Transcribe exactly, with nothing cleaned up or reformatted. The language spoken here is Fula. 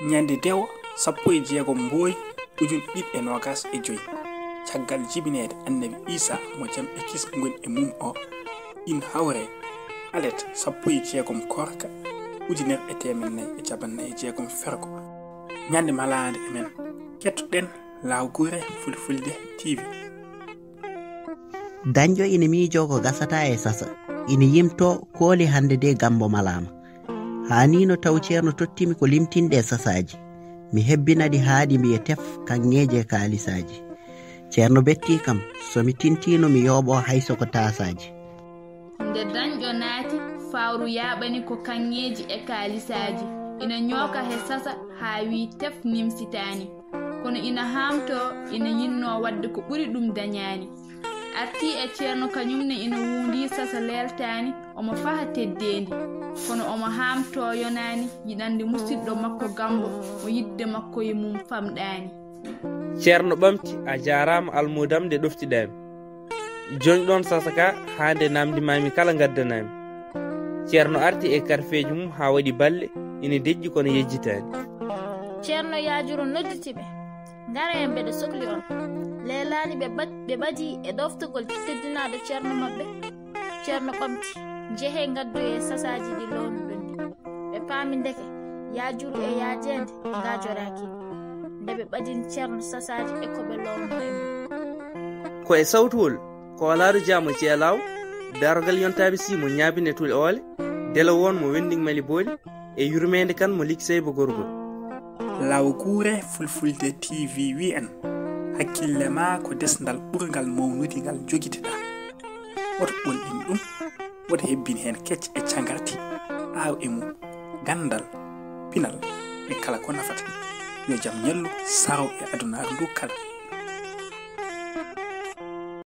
Ñande dewo sappo e jeegom mbooy ujun ɗiɗi e noogas e joy, caggal jibineede annabi Iisaa mo jam e kisngu ngoni e mum o, in hawre alet sappo e jeegom koorka ujunere e teemen nayi e cappannayi e jeegom fergo. Ñande malaande e men, kettoɗen Laawguure Fulfulde T V. Dañƴo ina miijoo ko gasataa e sasa, ina yimtoo kooli hannde de Gammbo malaama. Haa nii no taw Ceerno tottimi ko limtinɗe sasaaji. Mi hebbina ɗi haa ɗi mbiya tef kaŋŋeeji e kaalisaaji. Ceerno bettii kam, so mi tintiino mi yooɓoo hay so ko taasaaji. Nde dañƴo naati, fawru yaaɓani ko kaŋŋeeji e kaalisaaji. Ina ñooka he sasa haa wii tef nimsitaani. Kono ina haamtoo, ina yinnoo waɗde ko ɓuri ɗum dañaani. Artii e Ceerno kañum ne ina wuundii sasa leeltaani, omo faha teddeendi. Kono omo haamtoo yonaani yiɗande musiɗɗo makko Gammbo mo yiɗde makko e mum famɗaani. Ceerno ɓamti, a jaaraama almuudam nde ɗoftiɗaami. Jooñ ɗoon sasa ka haa nde naamndimaami kala ngaddanaami. Ceerno arti e karfeeji mum haa waɗi balle, ina deƴƴi kono yejjitaani. Ceerno Yaajuru nodditi ɓe, ngara en mbeɗa sokli on. Leelaani ɓe ɓad- ɓe ɓadii e ɗoftagol teddinaaɗo Ceerno maɓɓe. Ceerno ɓamti, njehee ngaddoyee sasaaji ɗi loownoɗon ɗi. Ɓe paami ndeke Yaajuru e Yaajeende ngaajoraaki. Nde ɓe ɓadini Ceerno sasaaji e ko ɓe loowno e mum. Ko e sawtuwol koolaaɗo jaamo ceelaawo, daarogal yontaaɓe sii mo ñaabine tule oole, delo woon mo wending mali booli, e yurmeende kan mo likseyba gorgol. Laawguure Fulfulde T V wii en, hakkille maa ko desngal ɓurngal mawnude ngal njogiteɗaa. Woto ɓolɗin ɗum, woto hebbin heen kecce e cagarti, aaw e mum, ganndal, pinal e kala ko nafata. Yo jam ñallu saro e adunaaru ndu kala.